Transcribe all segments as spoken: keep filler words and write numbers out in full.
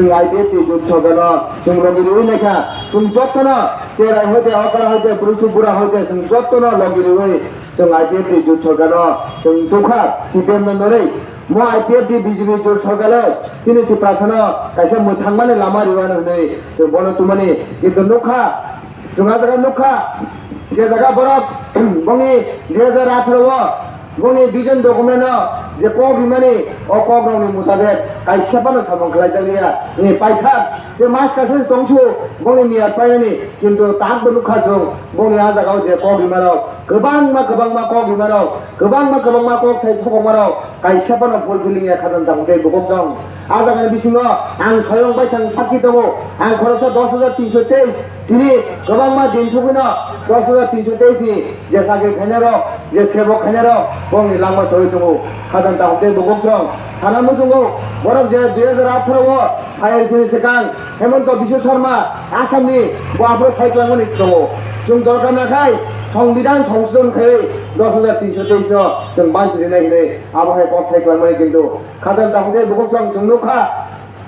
Chwng I P F T jut sorkarno chwng logi riwi naikha, chwng jottono cherai hoite, okra hoite, bwrwichu bura hoite, chwng jottono logi riwi chwng I P F T jut sorkarno chwng tukha, C P M no norwi. Mo I P F T B J P jut sorkar le chini Tiprasano kaisa mwthangmani lama riwano hwnwi chwng bono tumani, kintu nukha, chwng a jaga nukha, je jaga borok bongni dui hajar atharo o bongni vision document o je kok rimani, o kok rokni mutabek kaisa phano samung khlaijak liya. Ni paithak je mas kaisa tongsu bongni miyat painani, kintu tak bo nukha chwng bongni a jaga o je kok rimarok kwbangma kwbangma kok rimarok, kwbangma kwbangma kok sai thokokmarok kaisa phano fulfilling ya khajang tamo tei bukuk chwng. A jagani bisingo ang soyong baithang sakki tongo, ang khoroksa dos hajar tinso teis, tini kwbangma din thugwino dos hajar tinso teis ni je chakri khainarok, je sebok khainarok bongni langma choli tongo. Khajang tamo tei bukuk chwng sana muchungo, borok je dui hajar atharo o phai sini swkang Hemanta Biswa Sarma Assamni bo aphuru sai twlangmani tongo. Chwng dorkar nakhai Songbidan Songsodhon khaiwi dos hajar tinso teis no chwng banchi rinai hinwi abo hai kok sai twlangmani, kintu khajang tamo tei bukuk chwng chwng nukha.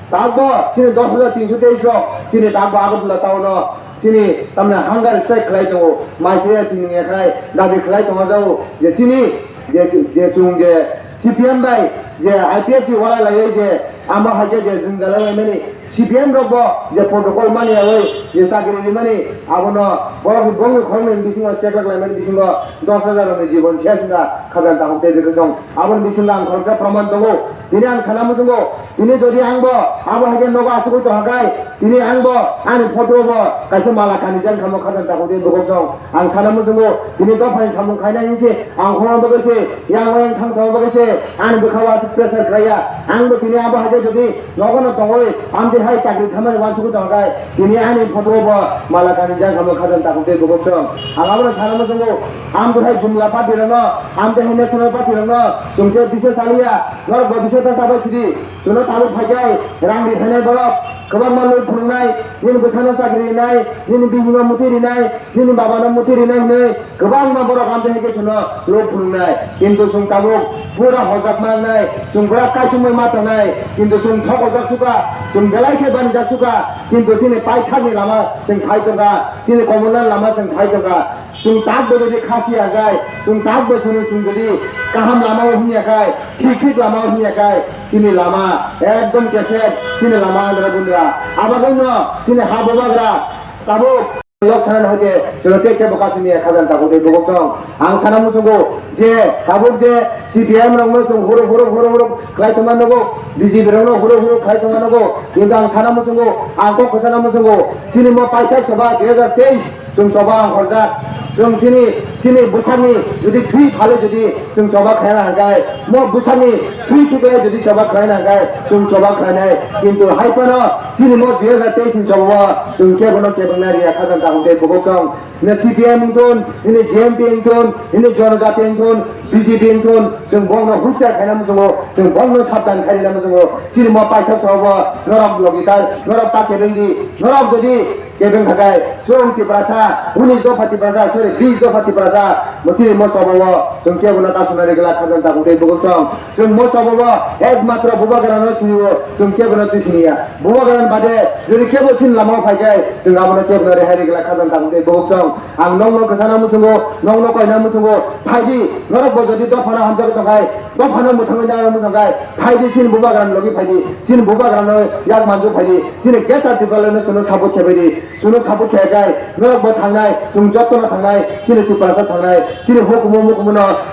Takbo chini dos hajar tinso teis rok chini takbo Agartala town o chini tamni hunger strike khlai tongo. Maisaya tini yakhai dabi khlai tongma jago je chini je, je chwng je C P M bai je I P F T walai laiwi je amo hai khe je jwngjal laimani C P M rok bo je protocol mani yawi je chakri rimani abono borok bongni khoroknwi bisingo check laimani bisingo dos hajar rokni jibon ses wngkha khajang tamo tei bikhe chwng aboni bisingo ang khoroksa proman tongo. Tini ang sana muchungo, tini jodi ang bo abo hai khe nogo achugwi tongkha khai, tini ang bo ani photo bo kaisa mala kanijak kha mo khajang tamo tei bukuk chwng. Ang sana muchungo, tini dophani samung khainai hinse ang khorang bagwi se, yang yang thang thang bagwi se, ani bwkha o aswk pressure khlaiya. Ang bo tini abo hai khe jodi nogo no tongwi, amtwi hai chakri thamani wansugwi tongkha khai, tini ani photo bo mala kanijak kha mo khajang tamo tei bukuk chwng. Ang abono sana muchungo, amtwi hai jumla party rokno, amtwi hai national party rokno chwng khe bisa chaliya, norok bo bisa ta chabai sidi. Chwngno tabuk phaikhai rang ri phainai borok, kwbangma luk phunuknai, nini bwsano chakri rinai, nini bihikno muti rinai, nini babano muti rinai hinwi kwbangma borok amtwi hai khe chwngno luk phunuknai. Kintu chwng tabuk pura hojak ma wngnai, chwng pura kaichumwi ma tongnai, kintu chwng thok hojak sukha, chwng belai khe banijak sukha, kintu chini paithakni lama chwng phai tongkha, chini komornani lama chwng phai tongkha. Chwng takbo jodi khasi ya khai, chwng takbo chwngno chwng jodi kaham lama o himya khai, thik thik lama o himya khai, chini lama ekdom kesep, chini lama andra bundra. Abagwino chini ha bubagra tabuk yok sana hoite chwngno tei kebo kasumya khajang tabuk tei bukuk chwng. Ang sana muchungo je tabuk je C P M rokno chwng huruk huruk huruk huruk khlai tongma nugo, B J P rokno huruk huruk khlai tongma nugo. Kintu ang sana muchungo, ang kok kwchana muchungo, chini mo paithak sabha dui hajar teis, chwng choba ang horjak. Chwng chini, chini bwsakni jodi thwi phale jodi chwng choba khlaina hwnkhe, mo bwsakni thwi thwi phale jodi choba khlaina hwnkhe, chwng choba khlainai. Kintu hai phano chini mo dui hajar teis ni choba o chwng kebono kebengna riya khajang tabuk tei bukuk chwng. Hini C P M wngthun, hini J M P wngthun, hini Jonojati wngthun, B J P wngthun, chwng bongno husiar khaina muchungo, chwng bongno sabdan khairina muchungo. Chini mo paithak saobo norok logi tal, norok ta kebengdi, norok jodi kebeng khakai, chwng Tiprasa, unis dopha Tiprasa, sorry, bis dopha Tiprasa, mo chini mo choba o chwng kebono kasuna rigla khajang tabuk tei bukuk chwng. Chwng mo choba o ekmatro bubagrano siniwo, chwng kebono twi siniya. Bubagrani bade jodi kebo chini lama o phaikai, chwng abono kebono rehai rigla khajang tabuk tei bukuk chwng. Ang nokno kwchana muchungo, nokno koina muchungo, phaidi, norok bo jodi dophano hamjagwi tongkhai, dophano mwthangwi nangna muchungkhai, phaidi chini bubagrani logi phaidi, chini bubagrano yak manjak phaidi, chini Greater Tipralandno chwngno support khebaidi, chwngno support khebakhai, norok bo thangnai, chwng jotono thangnai, chini Tiprasa thangnai, chini hukumu mukumuno.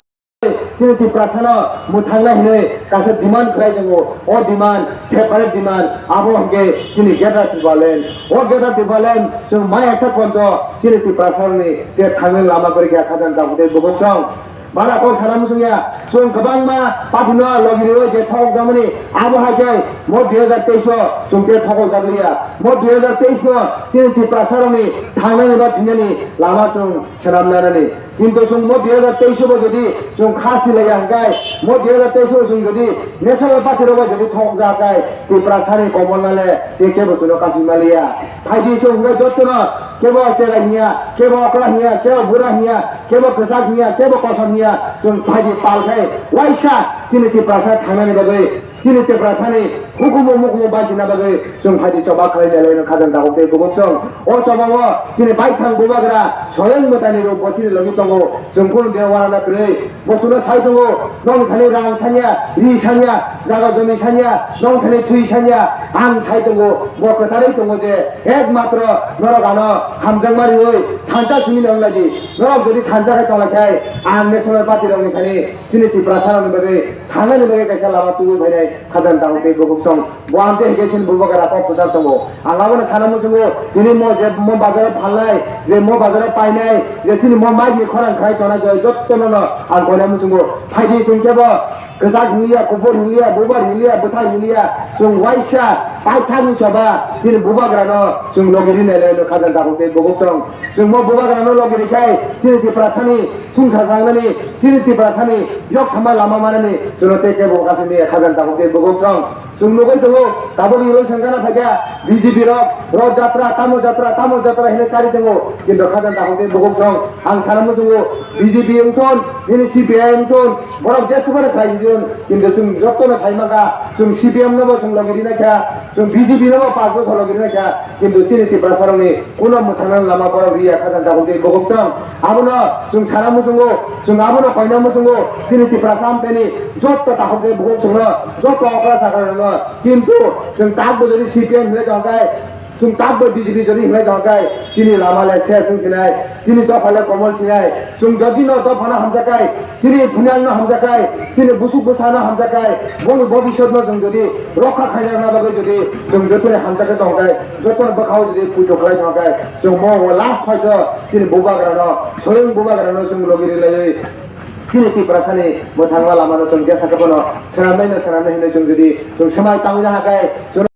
Chini Tiprasano mwthangna hinwi kaisa demand khlai tongo. O demand, separate demand, abo hwnkhe chini Greater Tipraland. O Greater Tipraland chwng mai yaksa ponto chini Tiprasarokni tei thangna lama kwrwi kha khajang tabuk tei bukuk chwng. Bara kok sana muchungya, chwng kwbangma party no logi riwi je thokjamani, abo hai khe mo dui hajar teis o chwng tei thokjak liya. Mo dui hajar teis no chini Tiprasarokni thangnani ba thwinani lama chwng swnam nanani. Kintu chwng mo dui hajar teis bo jodi chwng kha silaiya hwnkhe, mo dui hajar teis bo chwng jodi national party rok bai jodi thokjak hwnkhe, Tiprasani komornale tei kebo chwngno kasui maliya. Phaidi chwng hwnkhe jotono kebo cherai hiya, kebo okra hiya, kebo bura hiya, kebo kwchak hiya, kebo kosom hiya, chwng phaidi pal khai waisa chini Tiprasa thangnani bagwi Chini Tiprasani hukumu mukumu bachina bagwi chwng phaidi choba khlai nai lai khajang tabuk tei bubuk chwng. O choba o chini baithang bubagra Soyang Mwtaini rok bo chini logi tongo, chwng kunu dia warana kwrwi. Bo chwngno sai tongo, nong thani rang sanya, ri sanya, jaga jomi sanya, nong thani thwi sanya, ang sai tongo, bo kwcharwi tongo je ekmatro norok ano hamjakma riwi thansa simi nang lagi. Norok jodi thansa khai tonglakhai, ang National Party rokni thani chini Tiprasa rokni bagwi thangnani bagwi kaisa lama tubui phainai khajang tabuk tei bubuk chwng. Bo amte hwnkhe chini bubagra kok kwchar tongo. Ang abono sana muchungo, tini mo je mo bazaro phalnai, je mo bazaro painai, je chini mo mic ni khorang khlai tongnai je jottono no ang koina muchungo. Phaidi chwng kebo kwchak hinliya, kuphur hinliya, bubar hinliya, bwthai hinliya, chwng waisa paithakni choba chini bubagrano chwng logi rinai le no khajang tabuk tei bubuk chwng. Chwng mo bubagrano logi rikhai chini Tiprasani sungsa sangnani, chini Tiprasani yok sama lama manani chwngno tei kebo kaisa miya khajang tabuk tei bubuk chwng. Chwng nugwi tongo, tabuk ilo sengkana phaikha B J P rok, rok jatra, tamo jatra, tamo jatra hinwi kari tongo. Kintu khajang tabuk tei bubuk chwng ang sana muchungo B J P wngthun, nini C P I wngthun, borok jesubano khlai sijwng. Kintu chwng jotono sai mankha, chwng C P M no bo chwng logi rinaikha, chwng B J P no bo panch bochor logi rinaikha. Kintu chini Tiprasa rokni kuno mwthangna lama borok riya khajang tabuk tei bubuk chwng. Abono chwng sana muchungo, chwng abono koina muchungo, chini Tiprasa amchaini jotto takhuk tei bubuk chwngno, jotto okra sakra rokno. Kintu chwng takbo jodi C P M hinlai tongkha, chwng takbo B J P jodi hinlai tongkha, chini lama le ses wng sinai, chini dopha le komol sinai. Chwng jodi no dophano hamjakkhai, chini thunangno hamjakkhai, chini busuk bwsano hamjakkhai, boni bobisotno chwng jodi rokha khaina bagwi jodi chwng jotoni hamjakhe tongkhe, jotoni bwkhao jodi puito khlai tongkhe, chwng mo o last phaito chini bubagrano, soyung bubagrano chwng logi rilaiwi chini Tiprasani mwthangma lamano chwng jesa khe bono swnamnaino swnamnai hinwi chwng jodi chwng swmai tangwi naha khe, chwng